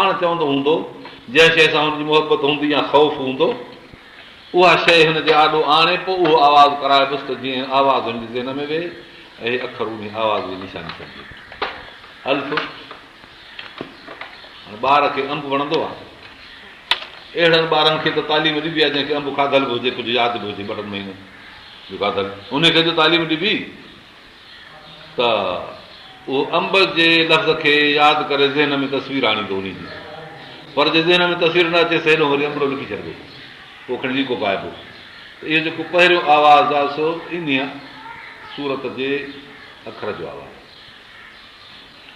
پاڻ چوندو هوندو، جنهن شيء سان هن جي محبت هوندي يا خوف هوندو، اها شيء هن جي آڏو آڻي پوء اهو آواز ڪرائبس ته جيئن آواز هن جي ذهن ۾ ويهي ۽ هي اکر انهي آواز جي نشاني سمجهي. الف، هاڻي ٻار کي انب وڻندو آهي. اهڙن ٻارن کي ته تعليم ڏبي آهي جنهن کي انب کاڌل به هجي، ڪجهه ياد به هجي ٻه ٽن مهينن جو کاڌل، انهي کي جو تعليم ڏبي. ته اهو انب جي لفظ کي ياد ڪري ذهن ۾ تصوير آڻيندو انهي جي پر جي ذهن ۾ تصوير نه اچيس هيڏو وري انبڙو لکي ڇڏبو پوء کڻي ليڪو پائبو ته اهو جيڪو پهريون آواز آهي سو انهيء سورت جي اکر جو آواز آهي.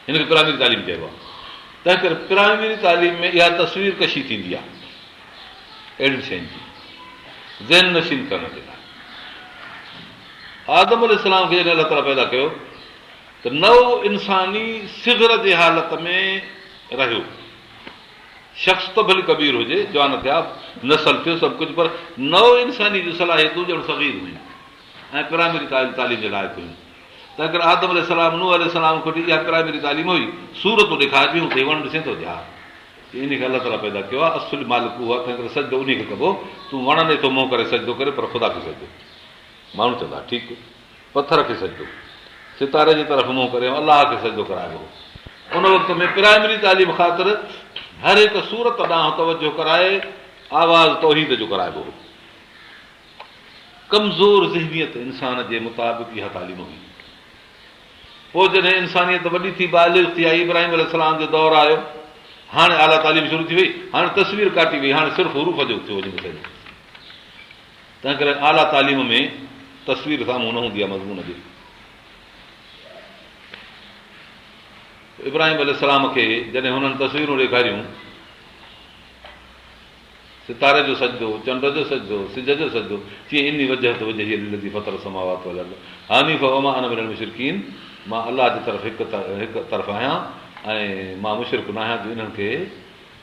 هن کي پرائمري تعليم چئبو آهي. تنهنڪري پرائمري تعليم ۾ اها تصوير ڪشي ٿيندي آهي. اهڙين شين جي ذهن نشين ڪرڻ جي لاء آدم عليه السلام کي جڏهن الله تعاليٰ پيدا ڪيو ته نوع انساني صغر جي حالت ۾ رهيو. شخص ته ڀلي ڪبير هجي، جوان ٿيا، نسل ٿيو، سڀ ڪجهه پر نوع انساني جون صلاحيتون ڄڻ صغير هيون ۽ پرائمري تعليم جي لائق هيون. تنهنڪري آدم عليه السلام، نوح عليه السلام کي وٺي اها پرائمري تعليم هئي. صورتون ڏيکاربيون ته هي وڻ ڏسين ٿو جي ها. چي انهي کي الله تعاليٰ پيدا ڪيو آهي، اصل مالڪ اهو آهي، تنهنڪري سجدو انهي کي ڪبو، تون وڻ ڏي ٿو منهن ڪري سجدو ڪرين پر خدا کي سجدو. ماڻهو چوندا ها ٺيڪ، پٿر کي سجدو، ستاري جي طرف منهن ڪري ۽ الله کي سجدو ڪرائبو هو. ان وقت ۾ پرائمري تعليم خاطر هر هڪ سورت ڏانهن توجهه ڪرائي آواز توحيد جو ڪرائبو هو. ڪمزور ذهنيت انسان جي مطابق اها تعليم هئي. پوء جڏهن انسانيت وڏي ٿي بالغ ٿي آئي ابراهيم عليه السلام جو دور آيو، هاڻي اعليٰ تعليم شروع ٿي وئي، هاڻي تصوير ڪاٽي وئي، هاڻي صرف حروف جو ٿيو وڃي مسئلو. تنهنڪري اعليٰ تعليم ۾ تصوير سامهون نه هوندي آهي مضمون جي. ابراهيم عليه السلام کي جڏهن هنن تصويرون ڏيکاريون، ستاري جو سجدو، چنڊ جو سجدو، سج جو سجدو، چيائين اني وجهت وجهي للذي فطر السماوات والارض حنيفا وما انا من المشرڪين مان الله جي طرف هڪ هڪ طرف آهيان ۽ مان مشرڪ ناهيان جو انهن کي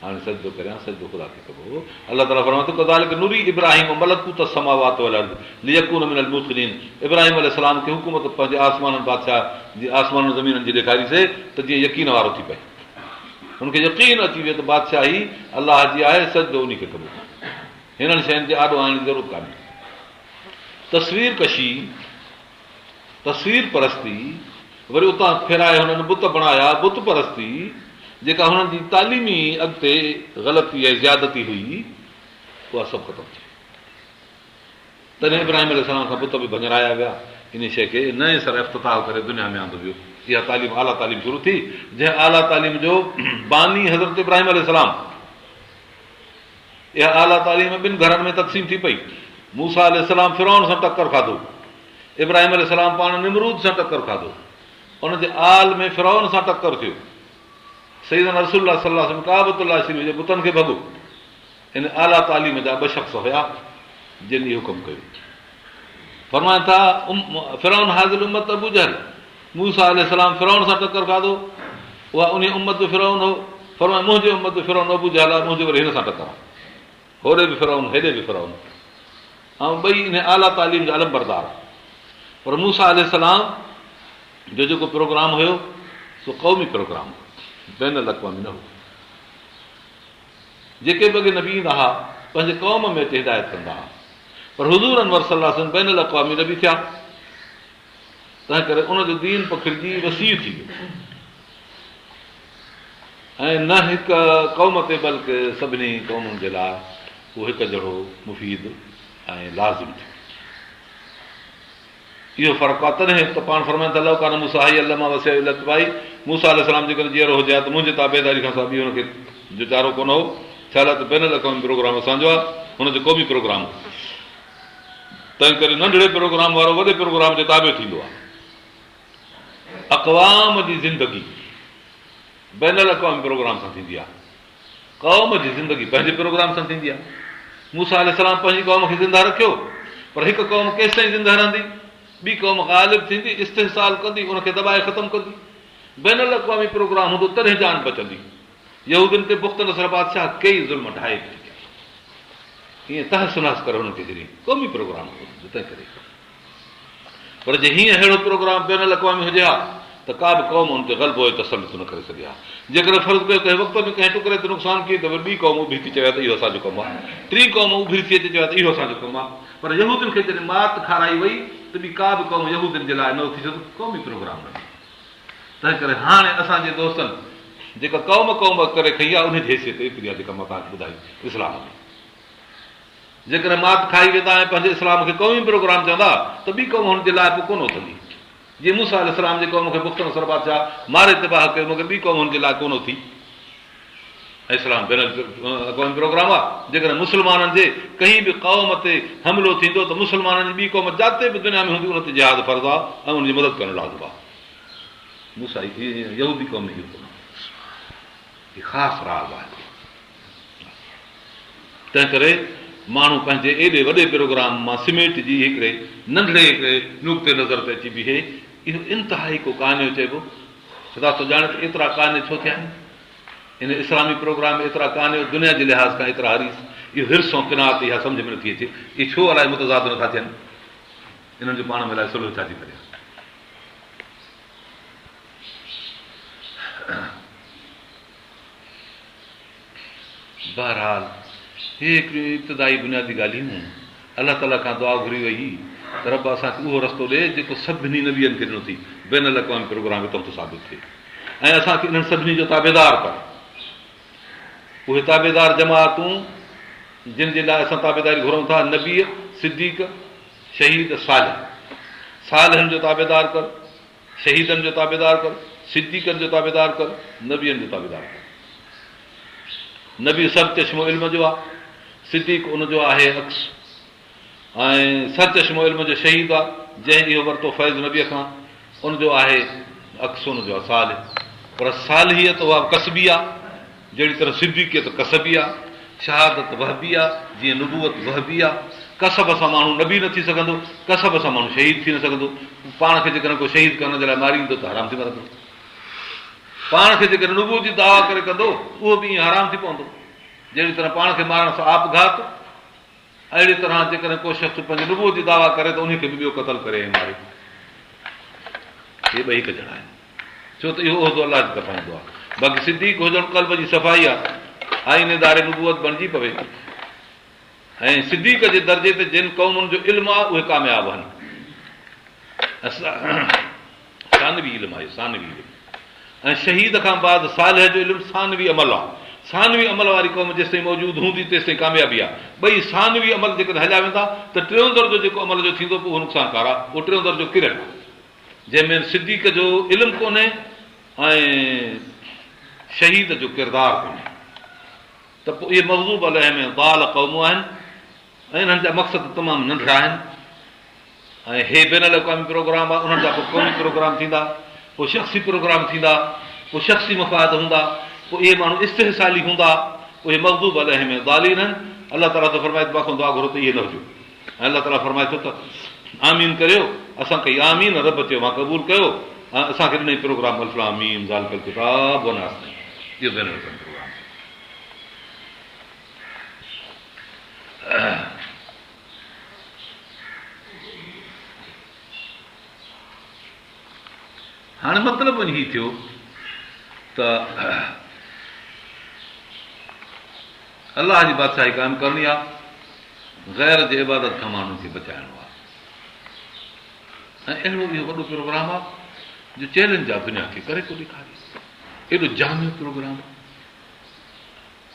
هاڻي سجدو ڪريان، سجدو خدا کي ڪبو. الله تعاليٰ فرمائي ٿو ڪذالڪ نري ابراهيم ملڪوت السماوات والارض ليڪون من الموقنين ابراهيم عليه السلام کي حڪومت پنهنجي آسمانن بادشاهه جي آسمانن زمينن جي ڏيکاريسي ته جيئن يقين وارو ٿي پئي. هن کي يقين اچي ويو ته بادشاهي الله جي آهي، سجدو انهي کي ڪبو. هنن شين جي آڏو آڻڻ جي ضرورت ڪانهي. تصوير ڪشي، تصوير پرستي، وري اتان ڦيرائي هنن بت بڻايا، بت پرستي، جيڪا هنن جي تعليمي اڳتي غلطي ۽ زيادتي هئي، اها سڀ ختم ٿي وئي. تڏهن ابراهيم عليه السلام کان بت به ڀڃرايا ويا. انهيء شيء کي نئين سر افتتاح ڪري دنيا ۾ آندو ويو. اها تعليم اعليٰ تعليم شروع ٿي، جنهن اعليٰ تعليم جو باني حضرت ابراهيم عليه السلام. اها اعليٰ تعليم ٻن گهرن ۾ تقسيم ٿي پئي. موسيٰ عليه السلام فرعون سان ٽڪر کاڌو. ابراهيم عليه السلام پاڻ نمرود سان ٽڪر کاڌو. ان جي آل ۾ فرعون سان ٽڪر ٿيو. سيدنا رسول الله صلي الله عليه وسلم ڪعبة الله شريف جي بتن کي ڀڳو. ان اعليٰ تعليم جا ٻه شخص هيا جن اهو ڪم ڪيو. فرمائن ٿا، فرعون هذه الامت ابو جهل، موسيٰ عليه السلام فرعون سان ٽڪر کاڌو، اها انهيء امت جو فرعون هو، فرمايو منهنجي امت جو فرعون ابو جهل آهي، منهنجو وري هن سان ٽڪر آهي. هوڏي به فرعون هيڏي به فرعون. ۽ ٻئي انهيء اعليٰ تعليم جا علمبردار. پر موسيٰ عليه السلام جو جيڪو پروگرام هيو سو قومي پروگرام هو، بين الاقوامي نه هو. جيڪي به اڳي نبي ايندا ها، پنهنجي قوم ۾ اچي هدايت ڪندا ها. پر حضور انور صلي الله عليه وسلم بين الاقوامي نبي ٿيا، تنهنڪري ان جو دين پکڙجي وسيع ٿي ويو ۽ نه هڪ قوم تي بلڪ سڀني قومن جي لاء اهو هڪ جهڙو مفيد ۽ لازم ٿيو. اهو فرق آهي تڏهن ته پاڻ فرمائن ٿا لو ڪان موسيٰ حيا لما وسعه الا اتباعي موسيٰ عليه السلام جيڪڏهن جيئرو هجي ها ته منهنجي تابعداري کان سواء ٻي هن کي جو چارو ڪونه هو ڇا لاء ته بين الاقوامي پروگرام اسان جو آهي هن جو قومي پروگرام هو تنهن ڪري ننڍڙي پروگرام وارو وڏي پروگرام جو تابع ٿيندو آهي اقوام جي زندگي بين الاقوامي پروگرام سان ٿيندي آهي قوم جي زندگي پنهنجي پروگرام سان ٿيندي آهي. موسيٰ عليه السلام پنهنجي قوم کي زنده رکيو، پر هڪ قوم ڪيستائين زنده رهندي؟ ٻي قوم غالب ٿيندي، استحصال ڪندي، ان کي دٻائي ختم ڪندي. بين الاقوامي پروگرام هوندو تڏهن جان بچندي. يهودين تي بخت نصر بادشاهه ڪيئي ظلم ڍائي به چڪيا. ائين تهس نهس ڪري هنن کي ڇڏيائين. قومي پروگرام هو تنهن ڪري. پر جي هيئن ههڙو پروگرام بين الاقوامي هجي ها، ته ڪا به قوم ان تي غلبو ۽ تسلط نه ڪري سگهي ها. جيڪڏهن فرض ڪيو ڪنهن وقت ۾ ڪنهن ٽڪري تي نقصان ڪيئي ته وري ٻي قوم اڀري ٿي چوي ها ته اهو اسان جو ڪم آهي. ٽين قوم اڀري ٿي اچي چوي ها ته اهو اسان جو ڪم آهي. پر يهودين کي جڏهن مات کارائي وئي ته ٻي ڪا به قوم يهودين جي لاء نه اٿي ڇو ته قومي پروگرام نه هو. تنهنڪري هاڻي اسان جي دوستن جيڪا قوم قوم ڪري کنئي آهي انهي جي حيثيت ايتري آهي جيڪا مان توهان کي ٻڌائي اسلام ۾ جيڪڏهن مات کائي ويندا ۽ پنهنجي اسلام کي قومي پروگرام چوندا ته ٻي قوم هن جي لاء پوء ڪونه اٿندي. جيئن موسيٰ عليه السلام جي قوم کي بخت نصر بادشاهه ماري تباهه ڪيو مگر ٻي قوم هن جي لاء ڪونه اٿي. اسلام بين الاقوامي پروگرام آهي. جيڪڏهن مسلمانن جي ڪنهن به قوم تي حملو ٿيندو ته مسلمانن جي ٻي قوم جاتي به دنيا ۾ هوندي ان تي جهاد فرض آهي ۽ ان جي مدد ڪرڻ لازم آهي. موسيٰ يهودي قوم ۾ اهو ڪونه هو. هي خاص راز آهي. تنهنڪري ماڻهو پنهنجي ايڏي وڏي پروگرام مان سميٽجي هڪڙي ننڍڙي هڪڙي نقطي نظر تي اچي بيهي، اهو انتهائي ڪو قانع چئبو. خدا ٿو ڄاڻي ته ايترا قانع ڇو ٿيا آهن. ان اسلامي پروگرام ۾ ايترا قانع، دنيا جي لحاظ کان ايترا حريص، اهو حرص ۽ قناعت اها سمجهه ۾ نٿي اچي. اهي ڇو الائي متضاد نٿا ٿين. انهن جو پاڻ ۾ الائي صلح ڇا جي ڪري آهي. بهرحال هي هڪڙيون ابتدائي بنيادي ڳالهيون هيون. الله تعاليٰ کان دعا گهري وئي ته رب اسان کي اهو رستو ڏي جيڪو سڀني نبين کي ڏنو ٿي، بين الاقوامي پروگرام اتان ٿو ثابت ٿئي ۽ اسان کي انهن سڀني جو تابعدار ڪر. اهي تابعدار جماعتون جن جي لاء اسان تابعداري گهرون ٿا، نبي، صديق، شهيد، صالح. صالحن جو تابعدار ڪر. شهيدن جو تابعدار ڪر، صديقن جو تابعدار ڪر، نبين جو تابعدار ڪر. نبي سرچشمو علم جو آ، صديق ان جو آهي عڪس ۽ سرچشمو علم جو شهيد آ، جنهن اهو ورتو فيض نبيء کان، ان جو آهي عڪس ان جو آ صالح. پر صالحيت اها ڪسبي آ، جهڙي طرح صديقيت ڪسبي آ، شهادت وهبي آ، جيئن نبوت وهبي آ. ڪسب سان ماڻهو نبي نه ٿي سگهندو، ڪسب سان ماڻهو شهيد ٿي نه سگهندو. پاڻ کي جيڪڏهن ڪو شهيد ڪرڻ جي لاء ماريندو ته حرام ٿي مرندو. پاڻ کي جيڪڏهن نبوت جي دعويٰ ڪري ڪندو، اهو به ائين حرام ٿي پوندو. جهڙي طرح پاڻ کي مارڻ سان آپگهات، اهڙي طرح جيڪڏهن ڪو شخص پنهنجي نبوت جي دعويٰ ڪري ته انهي کي به ٻيو قتل ڪري ۽ ماري. اهي ٻئي هڪ جهڙا آهن. ڇو ته اهو عهدو الله جي طرفان ايندو آهي. باقي صديق هجڻ قلب جي صفائي آهي، آئينه دار نبوت بڻجي پوي ۽ صديق جي درجي تي جن قومن جو علم آهي اهي ڪامياب آهن. ثانوي علم آهي ثانوي علم ۽ شهيد کان بعد صالح جو علم ثانوي عمل آهي. ثانوي عمل واري قوم جيستائين موجود هوندي تيستائين ڪاميابي آهي. ٻئي ثانوي عمل جيڪڏهن هليا ويندا ته ٽيون درجو جيڪو عمل جو ٿيندو پوء اهو نقصانڪار آهي. اهو ٽيون درجو ڪريل آهي. جنهن ۾ صديق جو علم ڪونهي ۽ شهيد جو ڪردار ڪونهي ته پوء اهي مغضوب عليهم ۽ ضال قومون آهن ۽ انهن جا مقصد تمام ننڍڙا آهن ۽ هي بين الاقوامي پروگرام آهي انهن جا پوء قومي پروگرام ٿيندا پوء شخصي پروگرام ٿيندا پوء شخصي مفاد هوندا پوء اهي ماڻهو استحصالي هوندا اهي مغضوب عليهم ۽ ضالين آهن. الله تعاليٰ ٿو فرمائي ته مان کان دعا گهرو ته اهي نه هجو. ۽ الله تعاليٰ فرمائي ٿو ته آمين ڪريو، اسان ڪئي آمين، رب چيو مان قبول ڪيو ۽ اسان کي ڏنائين پروگرام الف لام ميم ذالڪ الڪتاب والناس تائين اهو بين الاقوامي پروگرام ٿيو. هاڻي مطلب وڃي هي ٿيو ته الله جي بادشاهي قائم ڪرڻي آهي، غير جي عبادت کان ماڻهن کي بچائڻو آهي ۽ اهڙو اهو وڏو پروگرام آهي جو چئلينج آهي دنيا کي ڪري ڪو ڏيکاري ايڏو جامع پروگرام آهي.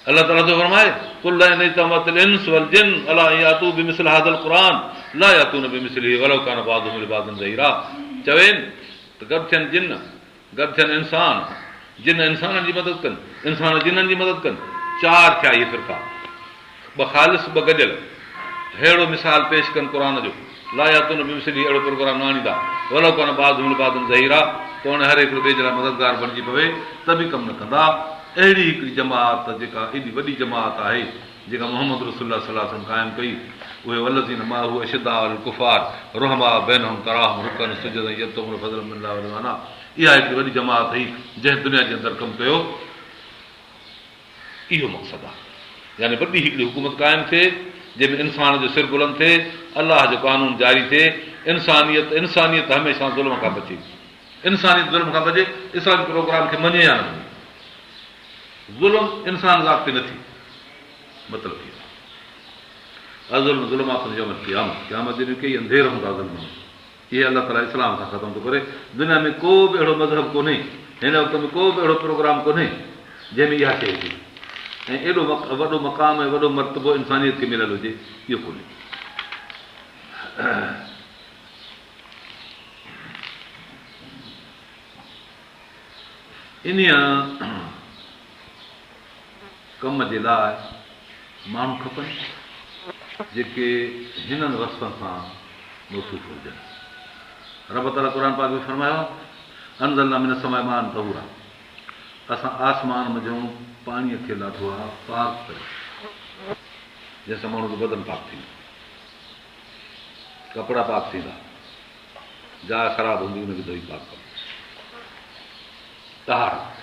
الله تعاليٰ ٿو فرمائي، قل لئن اجتمعت الانس والجن علي ان ياتوا بمثل هذا القرآن لا ياتون بمثله ولو ڪان بعضهم لبعض ظهيرا چوين ته گڏ ٿين جن گڏ ٿين انسان، جن انسانن جي مدد ڪن، انسان جنن جي مدد ڪن، چار ٿيا اهي فرقا، ٻه خالص ٻه گڏيل، ههڙو مثال پيش ڪن قرآن جو، لا ياتون بمثله اهڙو پروگرام نه آڻيندا، ولو ڪان بعضهم لبعض ظهيرا توڻي هر هڪڙو ٻئي جي لاء مددگار بڻجي پوي ته به ڪم نه ڪندا، اهڙي هڪڙي جماعت جيڪا ايڏي وڏي جماعت آهي، جيڪا محمد رسول الله صلي الله عليه وسلم قائم ڪئي، اهي والذين معه اشداء علي الڪفار رحماء بينهم تراهم رڪعا سجدا يبتغون فضلا من الله ورضوانا اها هڪڙي وڏي جماعت هئي جنهن دنيا جي اندر ڪم ڪيو. اهو مقصد آهي يعني وڏي هڪڙي حڪومت قائم ٿئي جنهن ۾ انسان جو سر بلند ٿئي، الله جو قانون جاري ٿئي، انسانيت انسانيت هميشه ظلم کان بچي. انسانيت ظلم کان بچي، اسلامي پروگرام کي مڃي يا نه مڃي. ظلم انسان ذات تي نه ٿئي. مطلب اهو آهي. الظلم ظلمات يوم القيامة قيامت جي ڏينهن ڪيئي انڌير هوندا ظلم ۾. اهي الله تعاليٰ اسلام سان ختم ٿو ڪري. دنيا ۾ ڪو به اهڙو مذهب ڪونهي، هن وقت ۾ ڪو به اهڙو پروگرام ڪونهي جنهن ۾ اها شيء هجي ۽ ايڏو وڏو مقام ۽ وڏو مرتبو انسانيت کي مليل هجي، اهو ڪونهي. انهيء ڪم جي لاء ماڻهو کپن، جيڪي هنن وصفن سان موصوف هجن. رب تعاليٰ قرآن پاڪ ۾ فرمايو آهي، انزلنا من السماء ماء طهورا اسان آسمان منجهون پاڻيء کي لاٿو آهي پاڪ ڪري، جنهن سان ماڻهو جو بدن پاڪ ٿيندو، ڪپڙا پاڪ ٿيندا. جاء خراب هوندي ان کي ڌوئي پاڪ ڪبو. طهارت.